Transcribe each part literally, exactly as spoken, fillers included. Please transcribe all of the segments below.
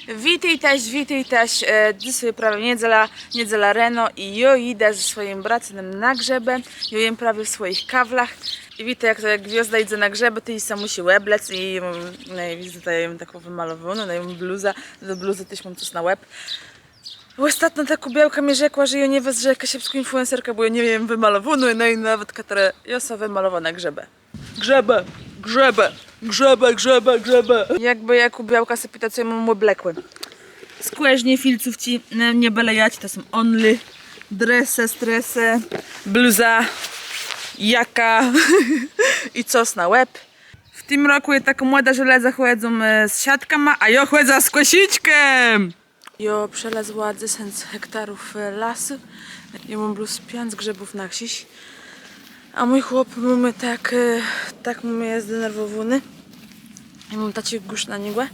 Witôjtaż, witôjtaż. E, dzysô prawie niedzela, niedzela reno i jô jidã ze swòjim bracynã na grzëbë. Jô jem prawie w swòjich kawlach. I wiéta, jak to, jak gwiôzda jidze na grzëbë, to i sã mùszi òblec i, mm, no i widzyta, jô jem takô wëmalowónô, no i móm bluzã, do bluzë téż móm cos na łeb. Òstatno takô białka mie rzekła, że jô nie wëzdrzã jak kaszëbskô influencerka, bò jô nie jem wëmalowónô, no i nawetka terô jô sã wëmalowa na grzëbë. Grzëbë, grzëbë, grzëbë, grzëbë, grzëbë. Jakbë jakô białka sã pita, co jô móm òblokłé. Skòrznie, filcówczi, nie, nie bële jaczé, to są only. Dresë, stresë, bluza, jaka i cos na łeb. W tim rokù je tak mòda, że lëdze chòdzą, e, z szatkama, a jô chòdzã z kòszëczkã. Jô przelazła dzesãc hektarów, e, lasu. Jô móm blós piãc grzëbów na krziż. A mój chłop mie tak, e, tak mie je zdenerwòwóny. Jô móm taczi gùsz na niegò,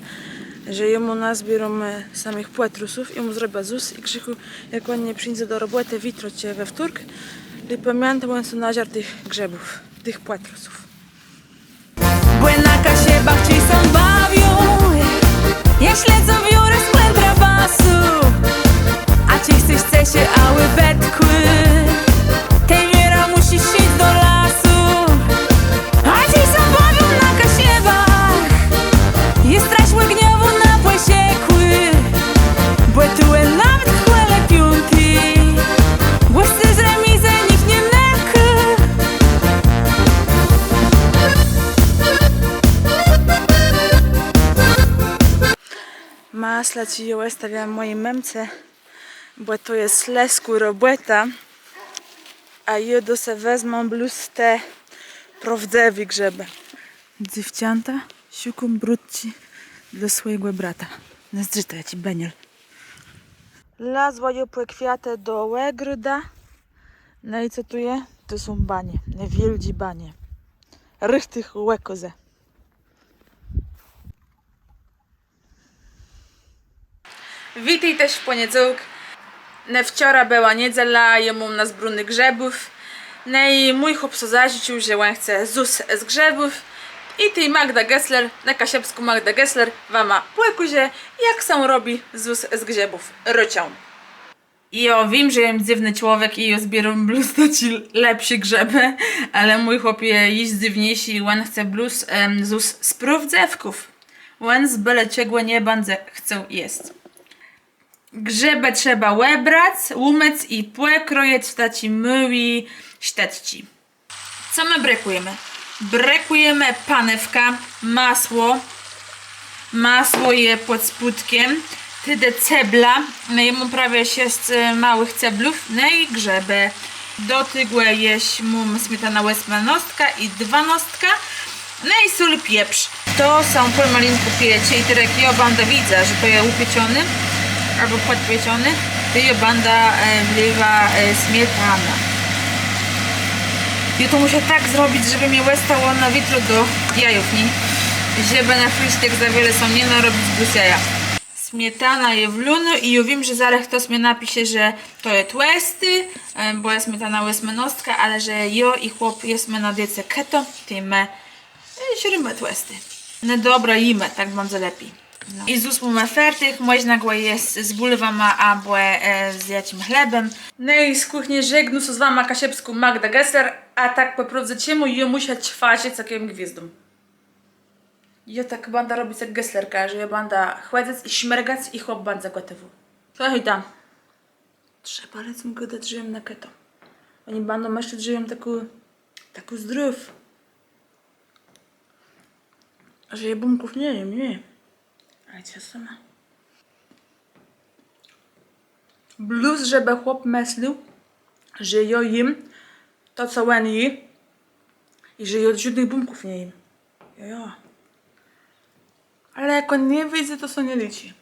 że jô mù nazbiéróm, e, samëch pòtrusów i mù zrobiã zós i krzikù, jak òn nie przińdze do robòtë witro czë we wtórk, le pamiãtôj, òn sã nażarł tëch grzëbów, tëch pòtrusów. Bò na Kaszëbach czej sã bawią, jesz lecą wiórë z klãtrabasu. A czej chcesz, chce sã, a òbetkù, tej wierã mùszisz jic do lasu. A czej sã bawią na Kaszëbach, je straż ògniowô na pòscekù. Bò tu nawet kòle piąti, bò z remizë nicht nie nëkô. Masla, co jô òstawiłam mòji mëmce, bò to je lëskô robòta, a jô do se wezmã blós te prôwdzëwé grzëbë. Dzéwczãta, szukóm brutczi dlô swòjégò brata. No zdrzëta, jaczi bëniel. Lazła jô pò kwiatë do ògroda. No i co tu je? To są banie, ne wiôldżé banie. Richtich òkòzë. Witôjtaż w pòniedzôłk. Ne, wczora bëła niedzela, jô móm nazbróné grzëbów. No i mój chłop so zażëcził, że òn chce zós z grzëbów. I tej Magda Gessler, na kaszëbskù Magda Gessler, wama pòkôże, jak sã robi zós z grzëbów. Rôczã. Jô wiém, że jem dzywny człowiek i jô zbiéróm blós taczé lepszé grzëbë, ale mój chłop je jesz dzywniészi i òn chce blós, em, zós z prôwdzëwków. Òn z bële czegò nie bãdze chcôł jesc. Grzëbë trzeba òbrac, ùmëc i pòkrojëc w taczé môłé sztëczczi. Co më brëkùjemë? Brëkùjemë panewkã, masło. Masło je pòd spódkã. Tedë cebla. No, jô móm prawie szesc, e, môłëch ceblów. No i grzëbë. Do tegò jesz móm smietanã òsmënôstkã i dwanôstkã. No i sól, pieprz. To sã pòmalinkù piecze i terô jak jô bãdã widza, że to je ùpieczoné abò pòdpieczoné, tej jô bãdã, e, wléwa, e, smietanã. Jô to mùszã tak zrobic, żebë mie òstało na witro do jajów, nié? Żebë na frisztëk za wiele so nie narobic, blós jaja. Smietana je wlónô i jô wiém, że zarô chtos mie napisze, że to je tłësté, e, bò je smietana òsmënôstka, ale że jô i chłop jesmë na diece keto, tej më E, żrimë tłësté. No dobra, jimë, tak bãdze lepi. No. I zós mómë fertich, mòżna gò jesc z bùlwama abò, e, z jaczim chlebã. No i z kùchnie żegnô sã z wama kaszëbskô Magda Gessler, a tak pò prôwdze czemù jô mùszã twarzëc taką gwiôzdą? Jô tak bãdã robic jak Gesslerka, że jô bãdã chòdzëc i smërgac i chłop bãdze gòtowôł. Słëchôjta. Trzeba lëdzóm gadac, że jem na keto. Òni bãdą mëslec, że jem takô, takô zdrowô. Że jô bómków nie jem, nié. Ale co sama? Blós, żebë chłop mëslôł, że jô jem to, co òn jé, i że jô żódnëch bómków nie jem. Jo, jo. Ale jak òn nie wiédze, to sã nie liczi.